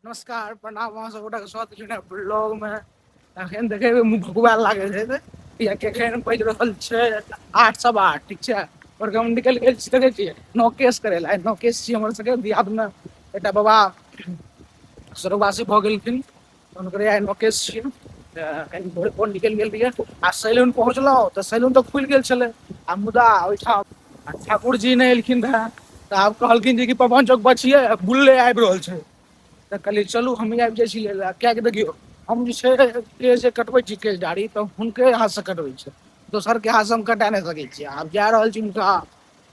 नमस्कार प्रणाम, अहाँ सब गोटाके स्वागत छै नया ब्लॉगमे। अखन देखेबै मुँह भकुआयल लागै छै तऽ किएकि एखन बाजि रहल छै 8:15, ठीक छै। आओर हम निकलि गेल छी, देखै छियै नौकेश करै लए। आइ नौकेश छी हमर सबके दियादमे, एकटा बाबा स्वर्गवासी भऽ गेलखिन, हुनकरे आइ नौकेश छियै। तऽ कनि भोरे भोर निकलि गेल रहियै आ सैलून पहुँचलहुँ तऽ सैलून तऽ खुलि गेल छलै, आ मुदा ओहिठाम ठाकुर जी नहि एलखिन रहए। तऽ आब कहलखिन जे कि पवन चौक बचियै, बुलले आबि रहल छै। तऽ कहलियै चलू हमही आबि जाइ छी लै लए। किएकि देखियौ हम जे छै केश जे कटबै छी, केश दाढ़ी तऽ हुनके हाथसँ कटबै छै, दोसरके हाथसँ हम कटा नहि सकै छियै। आब जा रहल छी हुनका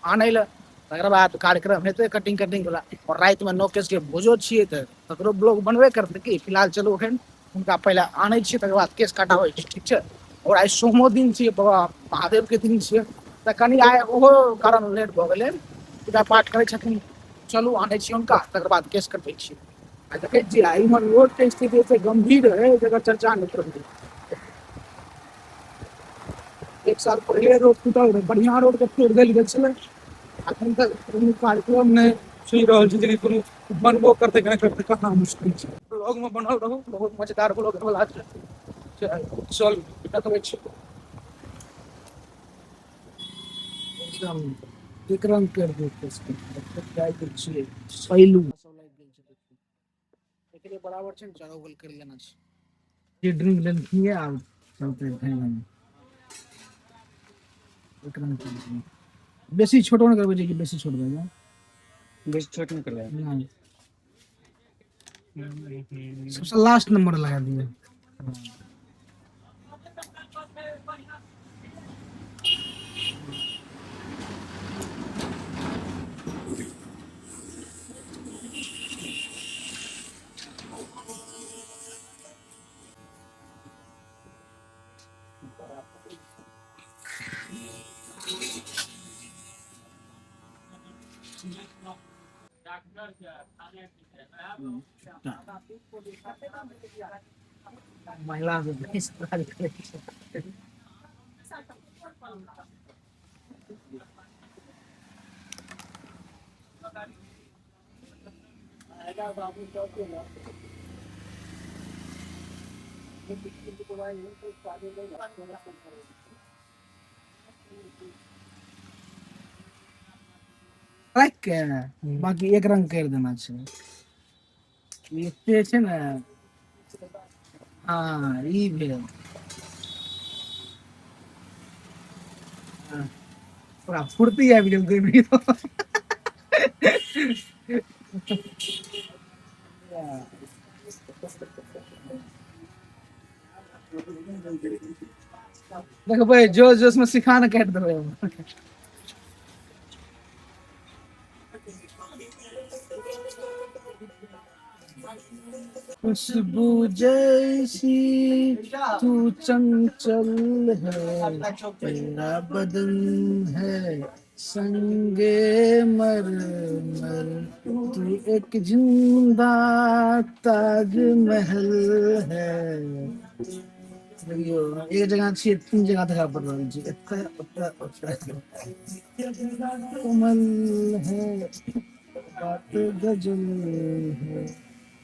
आनै लए, तकर बाद कार्यक्रम हेतै कटिंग कटिंग वला। आओर रातिमे नौ केशके भोजो छियै तऽ तकरो ब्लॉग बनबे करतै की। फिलहाल चलू एखन हुनका पहिले आनै छियै, तकर बाद केश कटाबै छी, ठीक छै। आओर आइ सोमो दिन छियै, बाबा महादेवके दिन छियै, तऽ कनि आइ ओहो कारण लेट भऽ गेलै। पूजा पाठ करै छथिन, चलू आनै छी हुनका, तकर बाद केश कटबै छी। आ देखै छियै आइ इम्हर रोडके स्थिति एते गम्भीर है जकर चर्चा नहि करू। एक साल पहिले रोड टूटल रहै, बढ़िआँ रोडके तोड़ि देल गेल छलै। अखन तक कोनो कार्यक्रम नहि चलि रहल छै, जेकि कोनो बनबो करतै कि नहि करतै कहना मुश्किल छै। ब्लॉगमे बनल रहू, बहुत मजेदार ब्लॉग होयवला छै। चल देखबै छी एकदम एक रंग कर देतै। छियै सैलून सब लागि गेल छै, एकरे बराबर छै ने, चारो बगल कर लेना छै। ये ड्रिंक लेलखिन ये, आब चलते एक रंग कर दियै। बेसी छोटो नहि करबै जे कि बेसी छोट भए जाए। बेसी छोट नहि करबै। नहि, सबसे लास्ट नंबर लगा दिए। महिला सब काज करै छै। राखि के बाकी एक रंग करि देना छै। एते छै ने, हँ ई भेल। हँ, पूरा फुर्ती आबि गेल देहमे। देखबै जोश जोश में सिखा ने काटि देबै। खुशबू जैसी तू चंचल है, तेरा बदन है संगे मर मर, तू एक जिंदा ताजमहल है। देखियौ एक जगह छियै, तीन जगह देखा पड़ रहल छै, एतऽ ओतऽ ओतऽ। कोमल है, बात गजल है,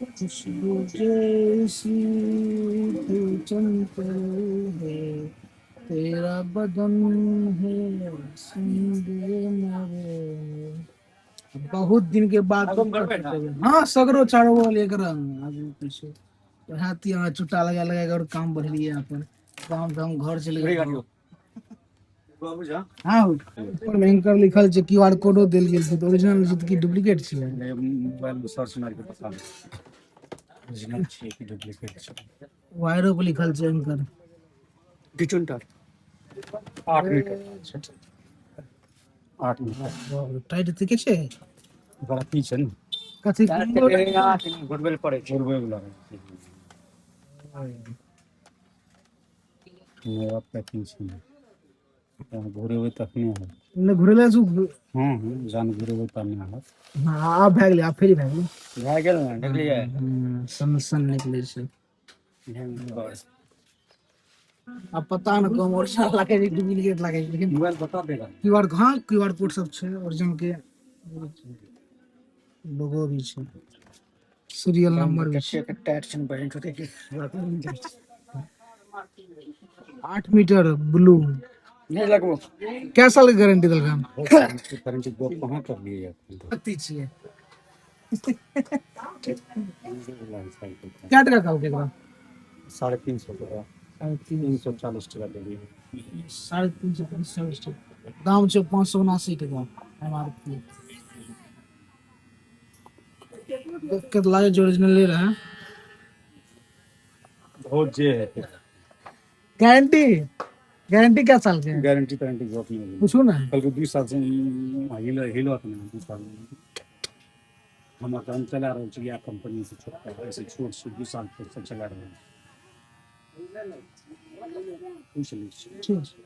खुशबू जैसी तू चंचल है, तेरा बदन है संगे मर। बहुत दिन के बाद। हाँ सगरो चारो बगल एक रंग, आगू पीछे। हाथी यहाँ चुट्टा लगा लगा के और काम बढ़लिए अपन काम से हम घर चले गेल। हाँ, ऊपर में एंकर लिखल छै, क्यू आर कोडो देल गेल छै, तऽ ओरिजिनल छै कि डुप्लीकेट छै? मोबाइल में सर्च मारि के पता ओरिजिनल छियै कि डुप्लीकेट छै। वायरो पर लिखल छै एंकर। किचुनटर 8 मीटर, 8 मीटर। टाइट ठीके छै। बड़ा की छै ने। कथी? घुरबै लए पड़ै छै, घुरबै वला रहै छै। नया पैकिंग छै ने, घुरेबै तखने होत। नहि घुरेला से। हँ हँ, जहन घुरेबै तब नहि होत। हाँ, आब भए गेलै, आब फ्री भए गेलै। भए गेल ने, देखलियै? सन सन निकलै छै। अब पता न कम ओरिजिनल लागे छै डुप्लीकेट लागे छै, लेकिन मोबाइल बता देगा। क्यू आर, हाँ क्यू आर कोड सब छै, ओरिजिनल के लोगो भी छै। सीरियल नंबर भी छै। टायर छै बहिन छोटे के 8 मीटर ब्लू नहि लगबो। कै साल के गारंटी देलकै हन? गारंटी गप कहाँ करलियै? कत्ती छियै? कै टका कहलकै एकरा? 350 टका। 340 टका देलियै। 350 टका दाम छै, 579 टका एमआरपी। देख के तऽ लागै छै ओरिजिनले रहै। बहुत जे है। गारंटी, गारंटी कै साल के? गारंटी तारंटी गप नहि भेलै। पूछू ने। कहलकै 2 साल से हिलत नहि। 2 साल हम एखन चला रहल छी इएह कंपनी से, छोटका ऐसे छोट छै, 2 साल से चला रहल छी। पूछ लै छी। ठीक छै।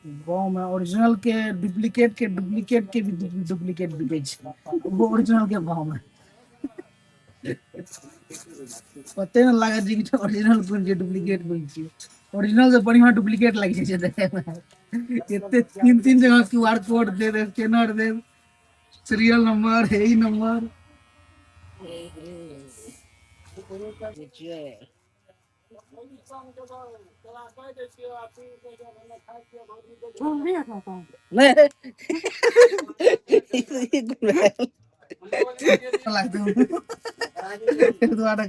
गाँव में ओरिजिनल के डुप्लीकेट के डुप्लीकेट के भी डुप्लीकेट बिकै छै, वो ओरिजिनल के भाव में पते न लागत जे कि ओरिजिनल कोन छै, डुप्लीकेट कोन छै। ओरिजिनल से बढ़िया डुप्लीकेट लागि जाइ छै देखै में। एते तीन तीन जगह क्यू आर कोड दे देब, स्कैनर देब, सीरियल नंबर, हे ई नंबर। नहीं, दुआरे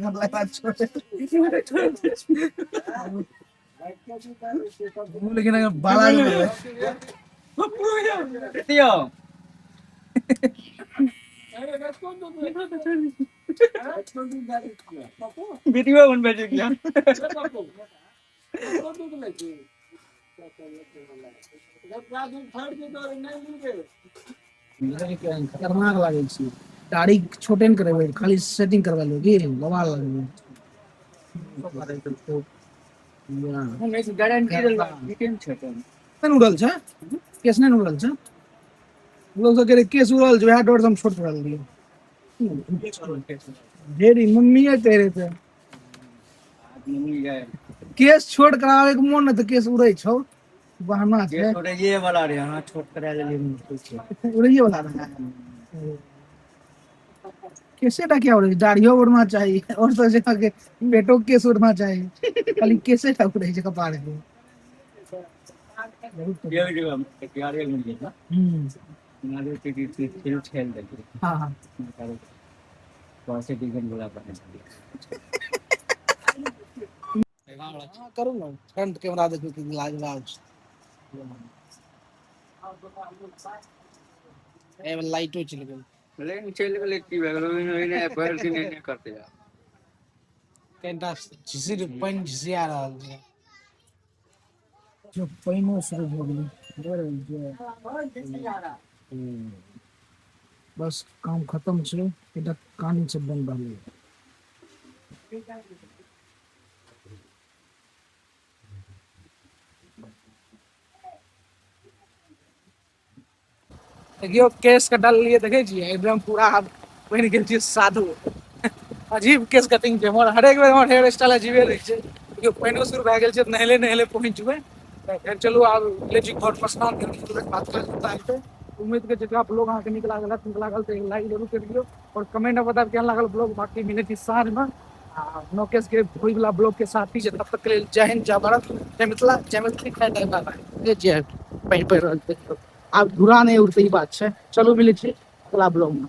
लेकिन अगर बाला वीडियो बनबै छै क्या? खतरनाक लागै छै। दाढ़ी छोटे ने करेबै, खाली सेटिंग करवा लो की बवाल लगबै। गारंटी उड़ल छै केस, नहि उड़ल छै। लोग सब कह केस उड़ल छै, वएह डर से हम छोट पड़ल रहियै। ढेरी मम्मीए कह रहे थे केस छोट करावे के मोन ने तऽ केस उड़ै छौ, बहाना छै। छोड़ैये वाला रे, अहाँ छोट करा लेलियै, मुश्किल छै। उड़ैये वाला रहै केसे टा क्या उड़ै छै? दाढ़ियो उड़ना चाही और सब जगह के पेटो के केस उड़ना चाही, खाली केसे टा उड़ै छै कपार के। हम्म। हाँ हाँ। करू ने फ्रंट कैमरा, देखियौ कि लाजवाब छै। एहिमे लाइटो चलि गेल। लेकिन चलि गेलै की भए गेलै? ओहिने भरि दिन एने करतै। कनिटा झिसिर पानि झिसिया रहल छै। जो पानिओ शुरू भऽ गेलै। बस काम खत्म छै, एकटा कहानी छै बनि रहलै। देखियौ केस कटल लिए, देखै छियै एकदम पूरा आब बनि गेल छियै साधु। अजीब केस कटिंग छै हमर, हरेक बेर हमर हेयर स्टाइल अजीबे रहै छै। देखियौ पानिओ शुरू भए गेल छै, नहेले नहेले पहुँच जेबै। तऽ फेर चलू आब ले छी घर पर स्नान करि बात करते। उम्मीद करै छी कि ब्लॉग अहाँके नीक लागल हैत। नीक लागल तऽ लाइक जरूर करि दियौ और कमेंट में बताब केहन लागल ब्लॉग। बाकी मिलै छी साँझमे आ नौकेश के होय वाला ब्लॉग के साथ ही। तब तक के लेल जय हिंद, जय भारत, जय मिथिला, जय मैथिली। बाय बाय। जय पानि पड़ि रहल छै, आब धुरा नहि उड़तै, ई बात छै। चलू मिलै छी अगला ब्लॉग में।